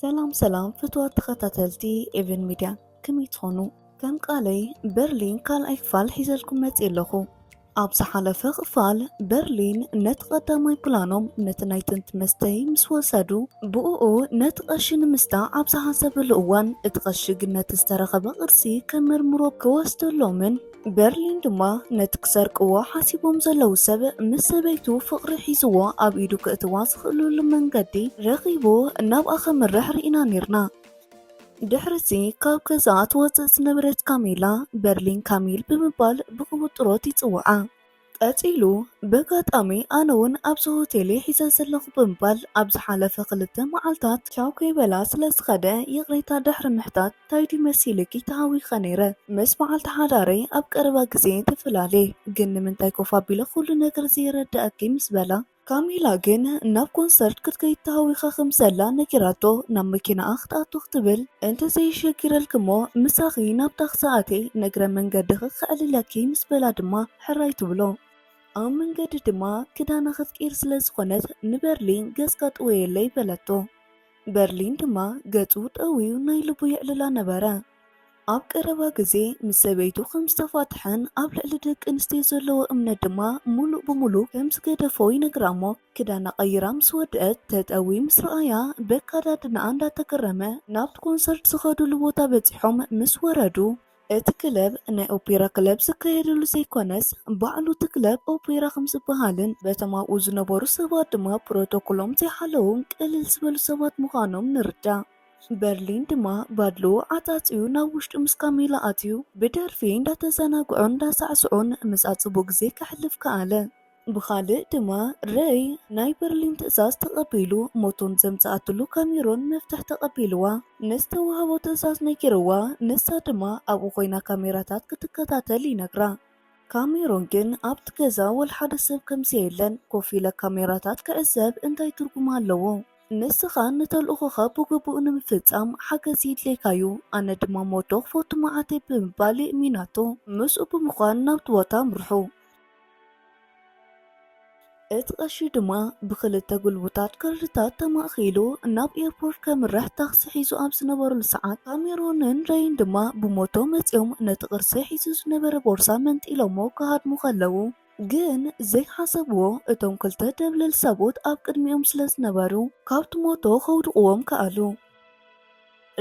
ሰላም ሰላም ፍትዋት ተኸታተልቲ ኤቨን ሚድያ፣ ከመይ ትኾኑ? ከም ቃለይ በርሊን ካልኣይ ክፋል ሒዘልኩም መፅእ ኣለኹ። ኣብ ዝሓለፈ ክፋል በርሊን ነቲ ቀዳማይ ፕላኖም ነቲ ናይ ጥንቲ መስተይ ምስ ወሰዱ፣ ብእኡ ነቲ ቀሺ ንምስታዕ ኣብ ዝሓሰብሉ እዋን እቲ ቀሺ ግን ነቲ ዝተረኸበ ቅርሲ ከመርምሮ ክወስደሎምን በርሊን ድማ ነቲ ክሰርቅዎ ሓሲቦም ዘለዉ ሰብ ምስ ሰበይቱ ፍቕሪ ሒዝዎ ኣብ ኢዱ ክእትዋ ዝኽእሉሉ መንገዲ ረኺቡ ናብኣ ከምርሕ ርኢና ኔርና። ድሕርዚ ካብ ገዛ ትወፅእ ዝነበረት ካሜላ በርሊን ካሚል ብምባል ብክውጥሮት ይፅውዓ። ቀፂሉ በጋጣሚ ኣነ እውን ኣብዚ ሆቴል እየ ሒዘ ዘለኹ ብምባል ኣብ ዝሓለፈ ክልተ መዓልታት ቻው ከይበላ ስለ ዝኸደ ይቕሬታ ድሕሪ ምሕታት እንታይ ድዩ መሲልኪ ተሃዊኸ ነይረ ምስ በዓልቲ ሓዳረይ ኣብ ቀረባ ግዜ ትፈላለየ ግን ንምንታይ ኮፍ ኣቢለ ኩሉ ነገር ዘይረዳእኪ ምስ በላ ካሚላ ግን ናብ ኮንሰርት ክትከይድ ተሃዊኻ ከም ዘላ ነጊራቶ ናብ መኪናኣ ክትኣቱ ክትብል እንተዘይሸጊረልኪ እሞ ምሳኺ ናብ ታክሲ ኣትየ ነግረ መንገድኺ ከዕልለኪ ምስ በላ ድማ ሕራይ ትብሎ። ኣብ መንገዲ ድማ ክዳና ክትቅይር ስለ ዝኾነት ንበርሊን ገጽካ ጥወየለይ በለቶ። በርሊን ድማ ገጹ ጠውዩ ናይ ልቡ የዕልላ ነበረ። ኣብ ቀረባ ግዜ ምስ ሰበይቱ ከም ዝተፋትሐን ኣብ ልዕሊ ደቂ ኣንስትዮ ዘለዎ እምነት ድማ ሙሉእ ብሙሉእ ከም ዝገደፎ ይነግራ እሞ ክዳና ቀይራ ምስ ወድአት ተጠውዩ ምስ ረኣያ በካዳድንኣ እንዳተገረመ ናብቲ ኮንሰርት ዝኸዱሉ ቦታ በጺሖም ምስ ወረዱ እቲ ክለብ ናይ ኦፔራ ክለብ ዝካየደሉ ዘይኮነስ ባዕሉ እቲ ክለብ ኦፔራ ከም ዝበሃልን በቶም ኣብኡ ዝነበሩ ሰባት ድማ ፕሮቶኮሎም ዘይሓለዉ ቅልል ዝበሉ ሰባት ምዃኖም ንርዳእ። በርሊን ድማ ባድልኡ ዓጻጺኡ ናብ ውሽጡ ምስ ካሜላ ኣትዩ ብደርፊ እንዳተዘናግዑን እንዳሳዕስዑን ምስኣ ጽቡቕ ግዜ ከሕልፍ ከኣለ። ብኻልእ ድማ ረይ ናይ በርሊን ትእዛዝ ተቐቢሉ ሞቶን ዘምጽኣትሉ ካሜሮን መፍትሕ ተቐቢልዋ ንዝተዋህቦ ትእዛዝ ነጊርዋ ንሳ ድማ ኣብኡ ኮይና ካሜራታት ክትከታተል ይነግራ። ካሜሮን ግን ኣብቲ ገዛ ወላ ሓደ ሰብ ከምዘየለን ኮፍ ኢለ ካሜራታት ክዕዘብ እንታይ ትርጉም ኣለዎ? ንስኻ ንተልእኾኻ ብግቡእ ንምፍጻም ሓገዝ የድልየካ'ዩ፣ ኣነ ድማ ሞቶ ክፈቱ መዓተይ ብምባል የእሚናቶ ምስኡ ብምዃን ናብቲ ቦታ ኣምርሑ። እቲ ቀሺ ድማ ብኽልተ ጉልቡታት ካርድታት ተማእኺሉ ናብ ኤርፖርት ከምርሕ ታክሲ ሒዙ ኣብ ዝነበረሉ ሰዓት ካሜሮንን ረይን ድማ ብሞቶ መጺኦም ነቲ ቅርሲ ሒዙ ዝነበረ ቦርሳ መንጢሎሞ ክሃድሙ ከለዉ ግን ዘይሓሰብዎ እቶም ክልተ ደብለል ሰብኡት ኣብ ቅድሚኦም ስለ ዝነበሩ ካብቲ ሞቶ ከውድቕዎም ከኣሉ።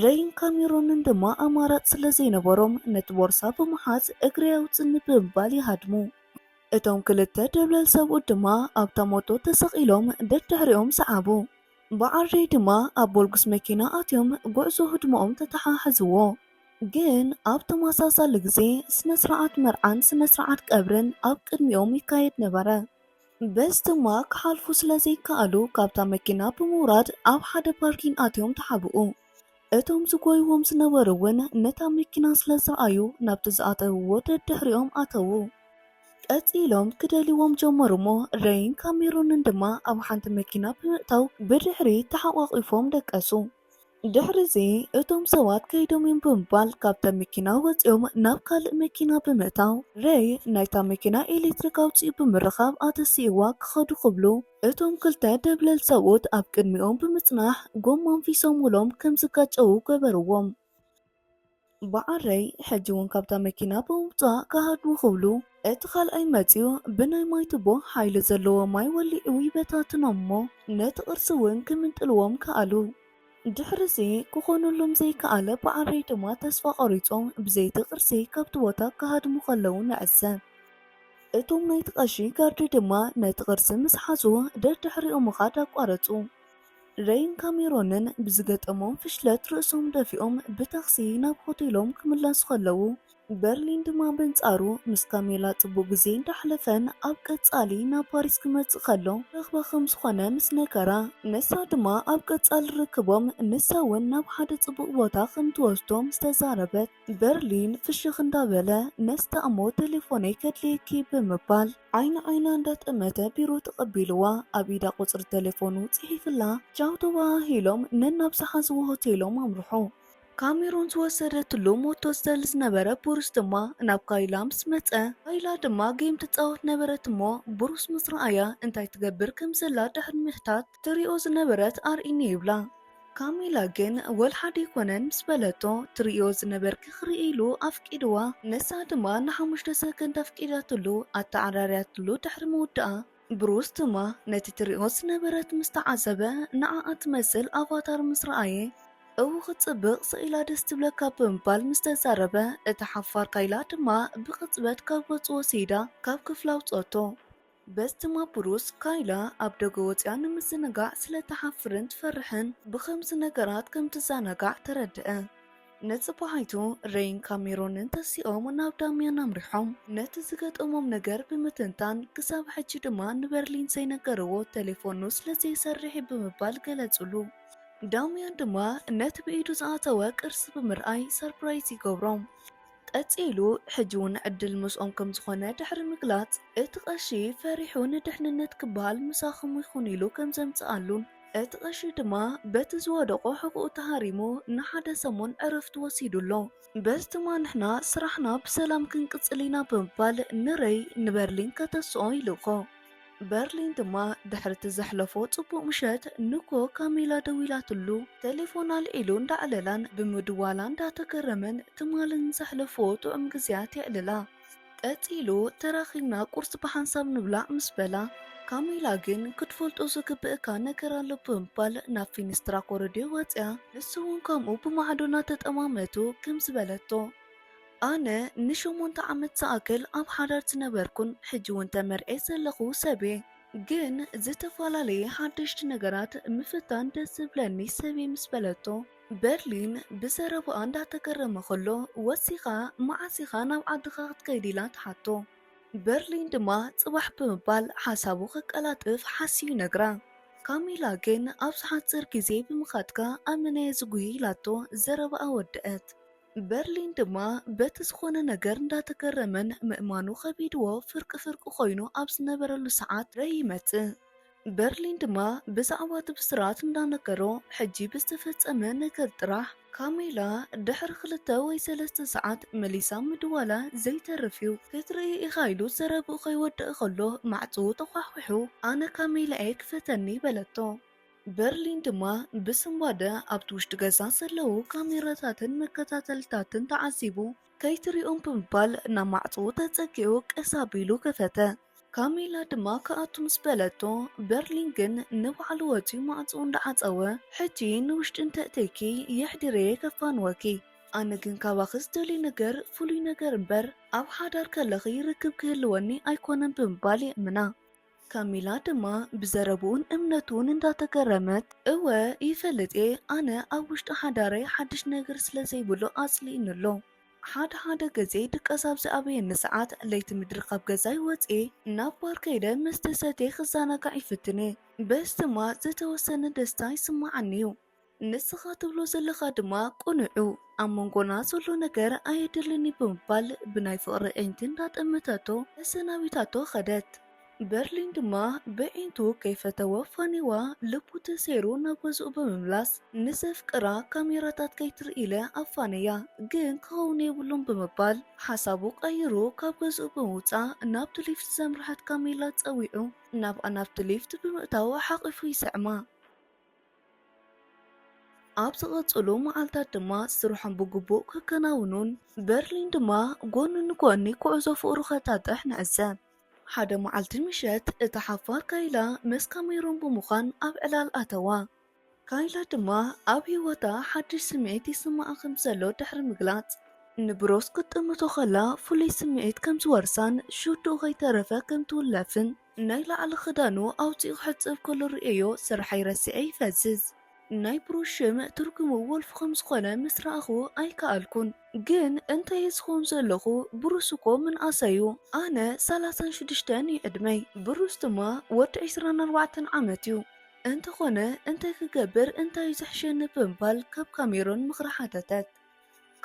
ረይን ካሜሮንን ድማ ኣማራጺ ስለ ዘይነበሮም ነቲ ቦርሳ ብምሓዝ እግረይ ኣውጽኒ ብምባል ይሃድሙ። እቶም ክልተ ደብለል ሰብኡት ድማ ኣብታ ሞቶ ተሰቒሎም ደድሕሪኦም ሰዓቡ። በዓል ረይ ድማ ኣብ ቦልጉስ መኪና ኣትዮም ጉዕዞ ህድሞኦም ተተሓሕዝዎ። ግን ኣብ ተመሳሳሊ ግዜ ስነ ስርዓት መርዓን ስነ ስርዓት ቀብርን ኣብ ቅድሚኦም ይካየድ ነበረ። በዚ ድማ ክሓልፉ ስለ ዘይከኣሉ ካብታ መኪና ብምውራድ ኣብ ሓደ ፓርኪን ኣትዮም ተሓብኡ። እቶም ዝጎይዎም ዝነበሩ እውን ነታ መኪና ስለ ዝረኣዩ ናብቲ ዝኣተውዎ ደድሕሪኦም ኣተዉ። ቀጺሎም ክደልይዎም ጀመሩ እሞ ረይን ካሜሮንን ድማ ኣብ ሓንቲ መኪና ብምእታው ብድሕሪት ተሓቋቒፎም ደቀሱ። ድሕሪ እዚ እቶም ሰባት ከይዶም እዮም ብምባል ካብታ መኪና ወጺኦም ናብ ካልእ መኪና ብምእታው ረይ ናይታ መኪና ኤሌክትሪክ ኣውጺኡ ብምርኻብ ኣተሲእዋ ክኸዱ ክብሉ እቶም ክልተ ደብለል ሰብኡት ኣብ ቅድሚኦም ብምጽናሕ ጎማ ኣንፊሶምሎም ከም ዝጋጨዉ ገበርዎም። በዓል ረይ ሕጂ እውን ካብታ መኪና ብምውጻእ ክሃድሙ ክብሉ እቲ ካልኣይ መጺኡ ብናይ ማይ ቱቦ ሓይሊ ዘለዎ ማይ ወሊዑ ይበታትኖም እሞ ነቲ ቅርሲ እውን ክምንጥልዎም ከኣሉ። ድሕሪ እዚ ክኾነሎም ዘይከኣለ በዓል ረይ ድማ ተስፋ ቆሪጾም ብዘይቲ ቅርሲ ካብቲ ቦታ ክሃድሙ ከለዉ ንዕዘብ። እቶም ናይቲ ቀሺ ጋርዲ ድማ ነቲ ቅርሲ ምስ ሓዝዎ ደድሕሪኡ ምኻድ ኣቋረጹ። ረይን ካሜሮንን ብዝገጠሞም ፍሽለት ርእሶም ደፊኦም ብታክሲ ናብ ሆቴሎም ክምለሱ ከለዉ በርሊን ድማ በንጻሩ ምስ ካሜላ ጽቡቕ ግዜ እንዳሕለፈን ኣብ ቀጻሊ ናብ ፓሪስ ክመጽእ ከሎ ረኽባ ከም ዝኾነ ምስ ነገራ ንሳ ድማ ኣብ ቀጻሊ ርክቦም ንሳ እውን ናብ ሓደ ጽቡቕ ቦታ ከም ትወስዶ ምስ ተዛረበት በርሊን ፍሽኽ እንዳበለ ነስታ እሞ ቴሌፎነይ ከድልየኪ ብምባል ዓይኒ ዓይና እንዳጠመተ ቢሮ ተቐቢልዋ ኣብ ኢዳ ቁጽሪ ቴሌፎኑ ጽሒፍላ ቻው ተባሃሂሎም ነናብ ዝሓዝዎ ሆቴሎም ኣምርሑ። ካሜሮን ዝወሰደትሉ ሞቶ ዝደሊ ዝነበረ ብሩስ ድማ ናብ ካይላ ምስ መጸ ካይላ ድማ ጌም ትጻወት ነበረት እሞ ብሩስ ምስ ረኣያ እንታይ ትገብር ከም ዘላ ድሕሪ ምሕታት ትሪኦ ዝነበረት ኣርኢኒ ይብላ። ካሚላ ግን ወልሓደ ኣይኮነን ምስ በለቶ፣ ትርእዮ ዝነበርኪ ክርኢ ኢሉ ኣፍቂድዋ። ንሳ ድማ ንሓሙሽተ ሰከንድ ኣፍቂዳትሉ፣ ኣተዓራርያትሉ ድሕሪ ምውዳኣ፣ ብሩስ ድማ ነቲ ትርእዮ ዝነበረት ምስ ተዓዘበ፣ ንዓኣ ትመስል ኣቫታር ምስ ረኣየ፣ እው ክትጽብቕ ስኢላ ደስ ትብለካ ብምባል ምስ ተዛረበ፣ እታ ሓፋር ካይላ ድማ ብቕጽበት ካብ ገጹ ወሲዳ ካብ ክፍላ ኣውጸቶ። በዚ ድማ ብሩስ ካይላ ኣብ ደገ ወጺኣ ንምዝንጋዕ ስለ ትሓፍርን ትፈርሕን፣ ብኸምዚ ነገራት ከም ትዘናጋዕ ተረድአ። ንጽባሒቱ ሬይን ካሜሮንን ተሲኦም ናብ ዳምያን ኣምሪሖም። ነቲ ዝገጠሞም ነገር ብምትንታን፣ ክሳብ ሕጂ ድማ ንበርሊን ዘይነገርዎ ቴሌፎኑ ስለ ዘይሰርሕ እዩ ብምባል ገለጹሉ። ዳምያን ድማ ነቲ ብኢዱ ዝኣተወ ቅርሲ ብምርኣይ ሰርፕራይዝ ይገብሮም። ቀጺሉ፣ ሕጂ እውን ዕድል ምስኦም ከም ዝኾነ ድሕሪ ምግላጽ፣ እቲ ቀሺ ፈሪሑ ንድሕንነት ክበሃል ምሳኹም ይኹን ኢሉ ከም ዘምጽኣሉን፣ እቲ ቀሺ ድማ በቲ ዝወደቖ ሕቖኡ ተሃሪሙ ንሓደ ሰሙን ዕረፍቲ ወሲዱ ኣሎ። በዚ ድማ ንሕና ስራሕና ብሰላም ክንቅጽል ኢና ብምባል ንሬይ ንበርሊን ከተስኦ ይልእኾ። በርሊን ድማ ድሕሪ እቲ ዘሕለፎ ጽቡቕ ምሸት ንኮ ካሜላ ደዊላትሉ፣ ቴሌፎን ኣልዒሉ እንዳዕለላን ብምድዋላ እንዳተገረመን ትማልን ዘሕለፎ ጥዑም ግዜያት የዕልላ። ቀጺሉ ተራኺብና ቁርሲ ብሓንሳብ ንብላዕ ምስ በላ፣ ካሜላ ግን ክትፈልጦ ዝግብእካ ነገር ኣሎ ብምባል ናብ ፊንስትራ ኮረድዮ ወጺኣ፣ ንሱ እውን ከምኡ ብማዕዶ እናተጠማመቱ ከምዚ በለቶ። ኣነ ንሸሞንተ ዓመት ዝኣክል ኣብ ሓዳር ዝነበርኩን ሕጂ እውን ተመርዕየ ዘለኹ ሰብ እየ። ግን ዝተፈላለየ ሓደሽቲ ነገራት ምፍታን ደስ ዝብለኒ ሰብ እየ ምስ በለቶ፣ በርሊን ብዘረባኣ እንዳተገረመ ከሎ ወሲኻ መዓስ ኢኻ ናብ ዓድኻ ክትከይድ ኢላ ትሓቶ። በርሊን ድማ ጽባሕ ብምባል ሓሳቡ ከቀላጥፍ ሓስዩ ይነግራ። ካሜላ ግን ኣብዚ ሓጺር ግዜ ብምኻድካ ኣመና እየ ዝጉሂ ኢላቶ ዘረባኣ ወደአት። በርሊን ድማ በቲ ዝኾነ ነገር እንዳተገረመን ምእማኑ ከቢድዎ ፍርቂ ፍርቂ ኮይኑ ኣብ ዝነበረሉ ሰዓት ሬይ ይመጽእ። በርሊን ድማ ብዛዕባ እቲ ብስራት እንዳነገሮ ሕጂ ብዝተፈጸመ ነገር ጥራሕ ካሜላ ድሕሪ ክልተ ወይ ሰለስተ ሰዓት መሊሳ ምድዋላ ዘይተርፍ እዩ። ክትርኢ ኢኻ ኢሉ ዘረብኡ ከይወደእ ከሎ ማዕጽኡ ተዃሕኲሑ ኣነ ካሜላ እየ ክፈተኒ በለቶ። በርሊን ድማ ብስንባደ ኣብቲ ውሽጢ ገዛ ዘለዉ ካሜራታትን መከታተልታትን ተዓዚቡ ከይትሪኦም ብምባል ናብ ማዕጽኡ ተጸጊዑ ቀስ ኣቢሉ ከፈተ። ካሜላ ድማ ክኣቱ ምስ በለቶ፣ በርሊን ግን ንባዕሉ ወጺኡ ማዕጽኡ እንዳዓጸወ፣ ሕጂ ንውሽጢ እንተእተይኪ የሕዲረየ ከፋንወኪ። ኣነ ግን ካባኺ ዝደልዮ ነገር ፍሉይ ነገር እምበር ኣብ ሓዳር ከለኺ ርክብ ክህልወኒ ኣይኮነን ብምባል የእምና። ካሚላ ድማ ብዘረብኡን እምነቱን እንዳተገረመት፣ እወ ይፈልጥ እየ፣ ኣነ ኣብ ውሽጢ ሓዳረይ ሓድሽ ነገር ስለ ዘይብሉ ኣጽሊእኒ ኣሎ። ሓደ ሓደ ግዜ ድቃስ ኣብ ዝኣበየኒ ሰዓት ለይቲ ምድሪ ካብ ገዛይ ወጽኤ ናብ ባር ከይደ መስተ ሰትየ ክዘናጋዕ ይፍትን እየ። በዚ ድማ ዝተወሰነ ደስታ ይስምዓኒ እዩ። ንስኻ ትብሎ ዘለኻ ድማ ቅኑዕ እዩ። ኣብ መንጎና ዘሎ ነገር ኣየድልን እዩ ብምባል ብናይ ፍቕሪ ዒንቲ እንዳጠመተቶ ተሰናቢታቶ ኸደት። በርሊን ድማ ብዒንቱ ከይፈተወ ፋኒዋ ልቡ ተሰይሩ ናብ ገዝኡ ብምምላስ ንዘፍቅራ ካሜራታት ከይትርኢ ኢለ ኣፋነያ፣ ግን ክኸውን የብሉን ብምባል ሓሳቡ ቀይሩ ካብ ገዝኡ ብምውጻእ ናብቲ ሊፍት ዘምርሐት ካሜላ ጸዊዑ ናብኣ ናብቲ ሊፍት ብምእታው ሓቒፉ ይስዕማ። ኣብ ዝቐጸሉ መዓልታት ድማ ስርሖም ብግቡእ ከከናውኑን በርሊን ድማ ጎኒ ንጎኒ ጉዕዞ ፍቕሩ ከጣጥሕ ንዕዘብ። ሓደ መዓልቲ ምሸት እታ ሓፋር ካይላ ምስ ካሜሮን ብምዃን ኣብ ዕላል ኣተዋ። ካይላ ድማ ኣብ ህይወታ ሓድሽ ስምዒት ይስምዓ ከም ዘሎ ድሕሪ ምግላጽ፣ ንብሮስ ክትጥምቶ ከላ ፍሉይ ስምዒት ከም ዝወርሳን ሽቱኡ ከይተረፈ ከም ትውለፍን ናይ ላዕሊ ክዳኑ ኣውጺኡ ክሕጽብ ከሎ ርእየዮ ስርሐይ ረሲዐ ይፈዝዝ። ናይ ብሩስ ሽም ትርጉሙ ወልፊ ከም ዝኾነ ምስ ረኣኹ ኣይከኣልኩን። ግን እንታይ እየ ዝኸውን ዘለኹ? ብሩስ እኮ ምንኣሰ እዩ። ኣነ ሰላሳን ሽዱሽተን እዩ ዕድመይ። ብሩስ ድማ ወዲ ዕስራን ኣርባዕተን ዓመት እዩ። እንተኾነ እንታይ ክገብር እንታይ እዩ ዝሕሸኒ ብምባል ካብ ካሜሮን ምኽሪ ሓተተት።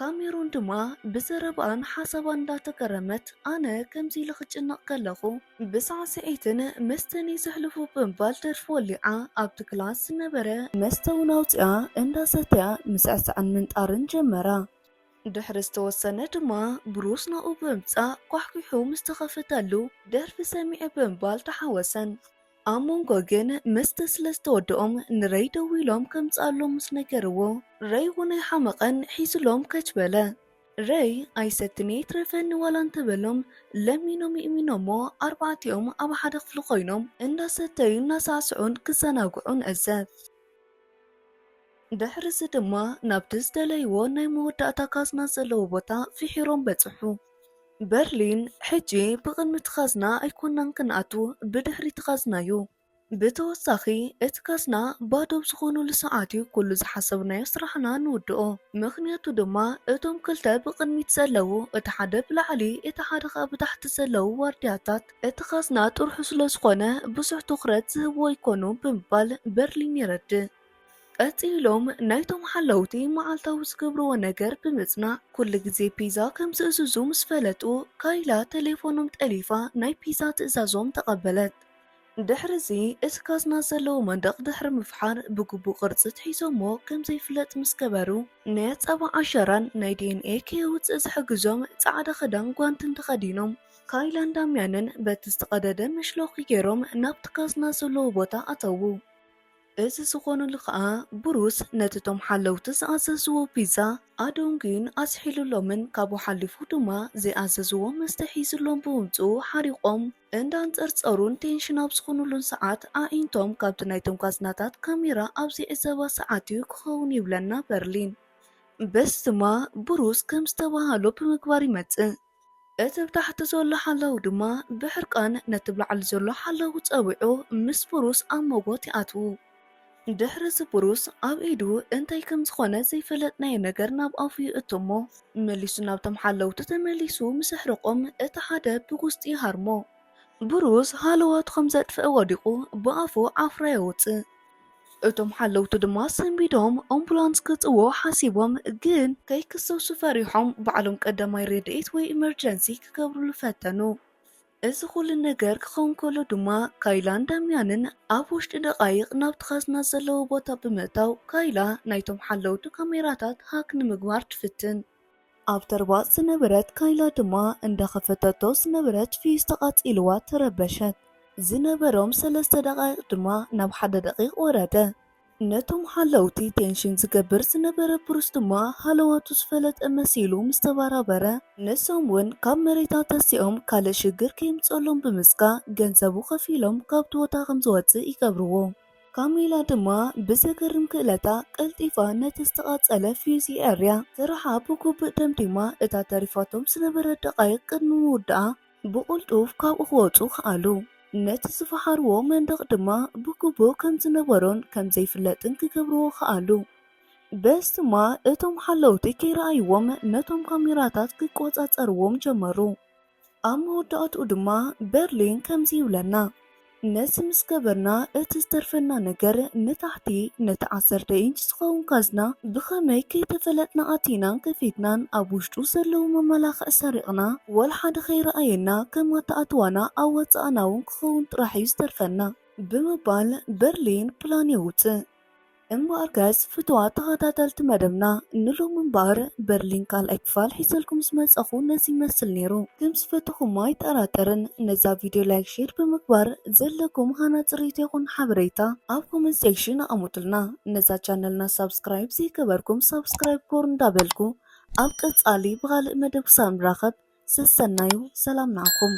ካሜሮን ድማ ብዘረባኣን ሓሳባን እንዳተገረመት ኣነ ከምዚ ኢለ ክጭነቕ ከለኹ ብሳዕስዒትን መስተን እዩ ዘሕልፎ ብምባል ደርፊ ወሊዓ ኣብቲ ክላስ ዝነበረ መስተ እውን ኣውፂኣ እንዳሰተያ ምስዕሳዕን ምንጣርን ጀመራ። ድሕሪ ዝተወሰነ ድማ ብሩስ ናብኡ ብምምፃእ ኳሕኲሑ ምስ ተኸፈተሉ ደርፊ ሰሚዐ ብምባል ተሓወሰን። ኣብ መንጎ ግን መስተ ስለ ዝተወደኦም ንረይ ደዊሎም ከምጽኣሎም ምስ ነገርዎ፣ ረይ እውን ኣይሓመቐን፣ ሒዝሎም ከች በለ። ረይ ኣይሰትን እየ ይትረፈኒ ዋላ እንተበሎም፣ ለሚኖም ይእሚኖሞ ኣርባዕቲኦም ኣብ ሓደ ክፍሊ ኮይኖም እንዳሰተዩ እናሳዕስዑን ክዘናግዑ ንዕዘብ። ድሕሪ እዚ ድማ ናብቲ ዝደለይዎ ናይ መወዳእታ ካዝና ዘለዎ ቦታ ፍሒሮም በጽሑ። በርሊን ሕጂ ብቕድሚ እቲ ካዝና ኣይኮናን ክንኣቱ፣ ብድሕሪ እቲ ካዝና እዩ። ብተወሳኺ እቲ ካዝና ባዶ ኣብ ዝኾኑሉ ሰዓት እዩ ኩሉ ዝሓሰብናዮ ስራሕና ንውድኦ። ምኽንያቱ ድማ እቶም ክልተ ብቕድሚት ዘለዉ፣ እቲ ሓደ ብላዕሊ እቲ ሓደ ኸኣ ብታሕቲ ዘለዉ ዋርድያታት እቲ ካዝና ጥርሑ ስለ ዝኾነ ብዙሕ ትኹረት ዝህብዎ ኣይኮኑን ብምባል በርሊን የረድእ። ቀጺሎም ናይቶም ሓለውቲ መዓልታዊ ዝገብርዎ ነገር ብምጽናዕ፣ ኩሉ ግዜ ፒዛ ከም ዝእዝዙ ምስ ፈለጡ፣ ካይላ ተሌፎኖም ጠሊፋ ናይ ፒዛ ትእዛዞም ተቐበለት። ድሕሪ እዚ እቲ ካዝና ዘለዎ መንደቕ ድሕሪ ምፍሓር ብግቡእ ቅርጺ ኣትሒዞሞ ከም ዘይፍለጥ ምስ ገበሩ፣ ናይ ኣጻብዕ ኣሻራን ናይ ዲ ኤን ኤ ከየውጽእ ዝሕግዞም ጻዕዳ ክዳን ጓንትን ተኸዲኖም፣ ካይላን ዳምያንን በቲ ዝተቐደደ መሽሎኺ ገይሮም ናብቲ ካዝና ዘለዎ ቦታ ኣተዉ። እዚ ዝኾነሉ ከኣ ብሩስ ነቲ እቶም ሓለውቲ ዝኣዘዝዎ ፒዛ ኣደንጉዩን ኣስሒሉሎምን ካብኡ ሓሊፉ ድማ ዘይኣዘዝዎ መስተ ሒዙሎም ብምምጽኡ ሓሪቖም እንዳንጸርጸሩን ቴንሽን ኣብ ዝኾኑሉን ሰዓት ኣዒንቶም ካብቲ ናይቶም ካዝናታት ካሜራ ኣብ ዝዕዘባ ሰዓት እዩ ክኸውን ይብለና በርሊን። በዚ ድማ ብሩስ ከም ዝተባህሎ ብምግባር ይመጽእ። እቲ ብታሕቲ ዘሎ ሓላዊ ድማ ብሕርቃን ነቲ ብላዕሊ ዘሎ ሓላዊ ጸዊዑ ምስ ብሩስ ኣብ መጎት ይኣትዉ። ድሕሪ እዚ ብሩስ ኣብ ኢዱ እንታይ ከም ዝኾነ ዘይፈለጥናዮ ነገር ናብ ኣፉ ይእቱ እሞ መሊሱ ናብቶም ሓለውቲ ተመሊሱ ምስ ኣሕረቖም እቲ ሓደ ብጉስጢ ይሃርሞ። ብሩስ ሃለዋቱ ከም ዘጥፍአ ወዲቑ ብኣፉ ዓፍራ የውጽእ። እቶም ሓለውቲ ድማ ሰንቢዶም ኣምቡላንስ ክጽውዑ ሓሲቦም፣ ግን ከይክሰሱ ፈሪሖም ባዕሎም ቀዳማይ ረድኤት ወይ ኢመርጀንሲ ክገብሩሉ ፈተኑ። እዚ ኩሉ ነገር ክኸውን ከሎ ድማ ካይላን ዳምያንን ኣብ ውሽጢ ደቓይቕ ናብቲ ካዝና ዘለዎ ቦታ ብምእታው ካይላ ናይቶም ሓለውቲ ካሜራታት ሃክ ንምግባር ትፍትን። ኣብ ተርባጽ ዝነበረት ካይላ ድማ እንዳኸፈተቶ ዝነበረት ፊዩዝ ተቓጺልዋ ተረበሸት። ዝነበሮም ሰለስተ ደቓይቕ ድማ ናብ ሓደ ደቒቕ ወረደ። ነቶም ሓለውቲ ቴንሽን ዝገብር ዝነበረ ብሩስ ድማ ሃለዋቱ ዝፈለጠ መሲሉ ምስ ተበራበረ፣ ንሶም እውን ካብ መሬታ ተሲኦም ካልእ ሽግር ከየምጸሎም ብምስጋ ገንዘቡ ከፊሎም ካብቲ ቦታ ከም ዝወጽእ ይገብርዎ። ካሜላ ድማ ብዘገርም ክእለታ ቀልጢፋ ነቲ ዝተቓጸለ ፊዩዝ የዐርያ። ስርሓ ብግቡእ ደምዲማ እታ ተሪፋቶም ዝነበረት ደቓይቕ ቅድሚ ምውዳኣ ብቕልጡፍ ካብኡ ክወጹ ከኣሉ። ነቲ ዝፈሓርዎ መንደቕ ድማ ብግቡእ ከም ዝነበሮን ከም ዘይፍለጥን ክገብርዎ ከኣሉ። በዚ ድማ እቶም ሓለውቲ ከይረኣይዎም ነቶም ካሜራታት ክቆጻጸርዎም ጀመሩ። ኣብ መወዳእትኡ ድማ በርሊን ከምዚ ይብለና፣ ነዚ ምስ ገበርና እቲ ዝተርፈና ነገር ንታሕቲ ነቲ ዓሰርተ ኢንች ዝኸውን ካዝና ብኸመይ ከይተፈለጥና ኣቲናን ከፊትናን ኣብ ውሽጡ ዘለዉ መመላኽዒ ሰሪቕና ወላ ሓደ ከይረኣየና ከም ኣተኣትዋና ኣወጻእና እውን ክኸውን ጥራሕ እዩ ዝተርፈና ብምባል በርሊን ፕላን የውጽእ። እምበኣርከስ ፍቱዋት ተኸታተልቲ መደብና ንሎሚ እምበኣር በርሊን ካልኣይ ክፋል ሒዘልኩም ዝመጸኹ ነዚ ይመስል ነይሩ። ከም ዝፈተኹሞ ኣይጠራጠርን። ነዛ ቪድዮ ላይክ ሼር ብምግባር ዘለኩም ሃናጺ ርእይቶ ይኹን ሓበሬታ ኣብ ኮመንት ሴክሽን ኣቐምጡልና። ነዛ ቻነልና ሳብስክራይብ ዘይገበርኩም ሳብስክራይብ ግበሩ እንዳበልኩ ኣብ ቀጻሊ ብኻልእ መደብ ክሳብ ንራኸብ ሰሰናዩ ሰላም ንዓኹም።